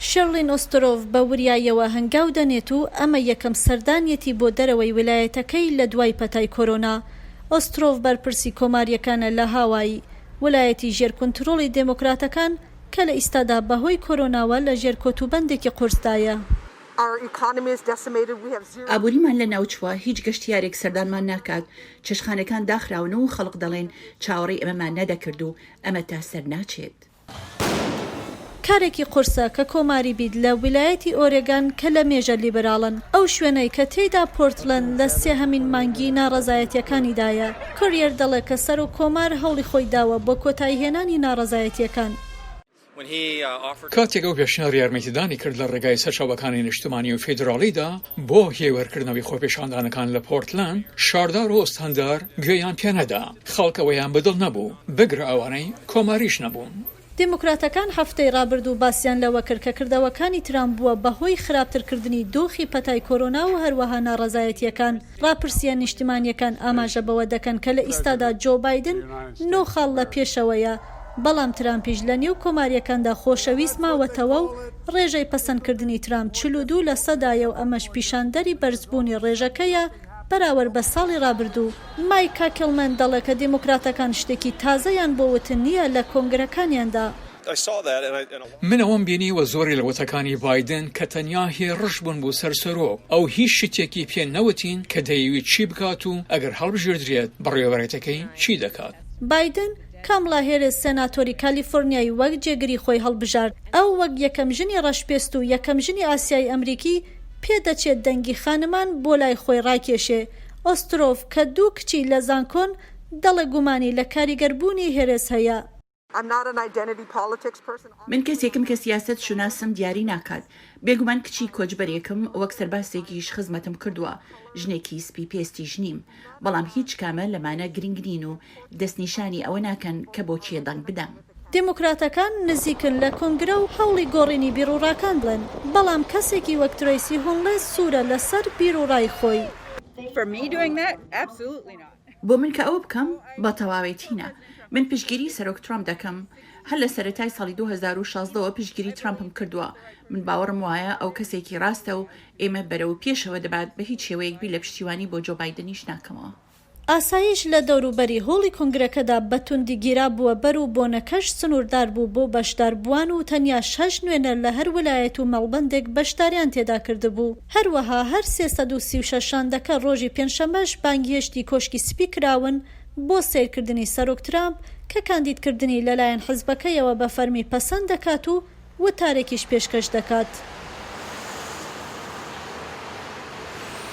شێرلین ئۆسترۆڤ بە وریاییەوە هەنگاو دەنێت و ئەمە یەکەم سەردانیەتی بۆ دەرەوەی ولایەتەکەی لە دوای پەتای کۆرۆنا. ئۆسترۆڤ بەرپرسی کۆمارییەکانە لە هاوایی، ولایەتی ژێر کونترۆڵی دێمۆکراتەکان کە لە ئیستادا بەهۆی کۆرۆناوە لە ژێر کۆتوبەندێکی قورسدایە. ئابووریمان لەناوچووە، هیچ گەشتیارێک سەردانمان ناکات، چێشتخانەکان داخراون و خەڵک دەڵێن چاوەڕێی ئەمەمان نەدەکرد و ئەمە تا سەر ناچێت. کارێکی قورسە کە کۆماری بیت لە ویلایەتی ئۆرێگان کە لە مێژە لیبراڵن، ئەو شوێنەی کە تێیدا پۆرتلەند لە سێهەمین مانگی ناڕەزایەتیەکانیدایە. کۆریەر دەڵێ کە سەرۆک کۆمار هەوڵی خۆی داوە بۆ کۆتاییهێنانی ناڕەزایەتیەکان. کاتێک ئەو پێشنیاری یارمەتیدانی کرد لە ڕێگای سەرچاوەکانی نیشتمانی و فیدراڵیدا بۆ هێورکردنەوەی خۆپیشاندانەکان لە پۆرتلەند، شاردار و ئوستاندار گوێیان پێنەدا. خەڵک ئەوەیان بەدڵ نەبوو، بگرە ئەوانەی کۆماریش نەبوون. دیموکراتەکان هەفتەی ڕابردوو باسیان لەوە کرد کە کردەوەکانی ترامپ بووە بەهۆی خراپترکردنی دۆخی پەتای کۆرۆنا و هەروەها ناڕەزایەتییەکان. ڕاپرسییە نیشتمانییەکان ئاماژە بەوە دەکەن کە لە ئیستادا جۆ بایدن نۆ خاڵ لە پێشەوەیە، بەڵام ترامپیش لە نێو کۆمارییەکاندا خۆشەویست ماوەتەوە و ڕێژەی پەسەندکردنی ترامپ 42 لە سەدایە و ئەمەش پیشاندەری بەرزبوونی ڕێژەکەیە بەراورد بە ساڵی ڕابردوو. مایک کاکلمەن دەڵێ کە دێموکراتەکان شتێکی تازەیان بۆ وتن نییە لە کۆنگرەکانیاندا. من ئەوەم بینی وە زۆری لە وتەکانی بایدن کە تەنیا هێڕش بوون بۆ سەر سەرۆک، ئەو هیچ شتێکی پێ نەوتین کە دەیەویت چی بکات و ئەگەر هەڵبژێردرێت بەڕێوەبەرێتەکەی چی دەکات. بایدن، کامڵا هێرس سێناتۆری کالیفۆرنیای وەک جێگری خۆی هەڵبژارد. ئەو وەک یەکەم ژنی ڕەشپێست و یەکەم ژنی ئاسیایی ئەمریکی پێدەچێت دەنگی خانمان بۆ لای خۆی ڕاکێشێ. ئۆسترۆڤ کە دوو کچی لە زانکۆن، دەڵێ گومانی لە کاریگەربوونی هێرس هەیە. من کەسێکم کە سیاسەت شوناسم دیاری ناکات، بێگومان کچی کۆچبەرێکم، وەک سەربازێکیش خزمەتم کردووە، ژنێکی سپی پێستیش نیم، بەڵام هیچ کامە لەمانە گرنگ نین و دەستنیشانی ئەوە ناکەن کە بۆ کێ دەنگ بدەم. دیموکراتەکان نزیکن لە کۆنگرە و هەوڵی گۆڕینی بیروڕاکان دەن، بەڵام کەسێکی وەک ترەیسی هونڵێس سوورە لەسەر بیروڕای خۆی. بۆ من کە ئەوە بکەم؟ بە تەواوێتی نا. من پشتگیری سەرۆک ترامپ دەکەم. هەر لە سەرەتای ساڵی 2016 وە پشتگیری ترامپم کردووە. من باوەڕم وایە ئەو کەسێکی ڕاستە و ئێمە بەرەو پێشەوە دەبات، بە هیچ شێوەیەک بیر لە پشتیوانی بۆ جۆ بایدنیش ناکەمەوە. ئاسایش لە دەوروبەری هۆڵی کۆنگرەکەدا بە توندی گیرابووە بەر و بۆنەکەش سنووردار بوو بۆ بەشداربووان و تەنیا شەش نوێنەر لە هەر ولایەت و مەڵبەندێک بەشداریان تێدا کردبوو. هەروەها هەر 336 شاندەکە ڕۆژی پێنجشەممەش بانگهێشتی کۆشکی سپی کراون بۆ سەیرکردنی سەرۆک ترامپ کە کاندیدکردنی لەلایەن حزبەکەیەوە بە فەرمی پەسەند دەکات و وتارێکیش پێشکەش دەکات.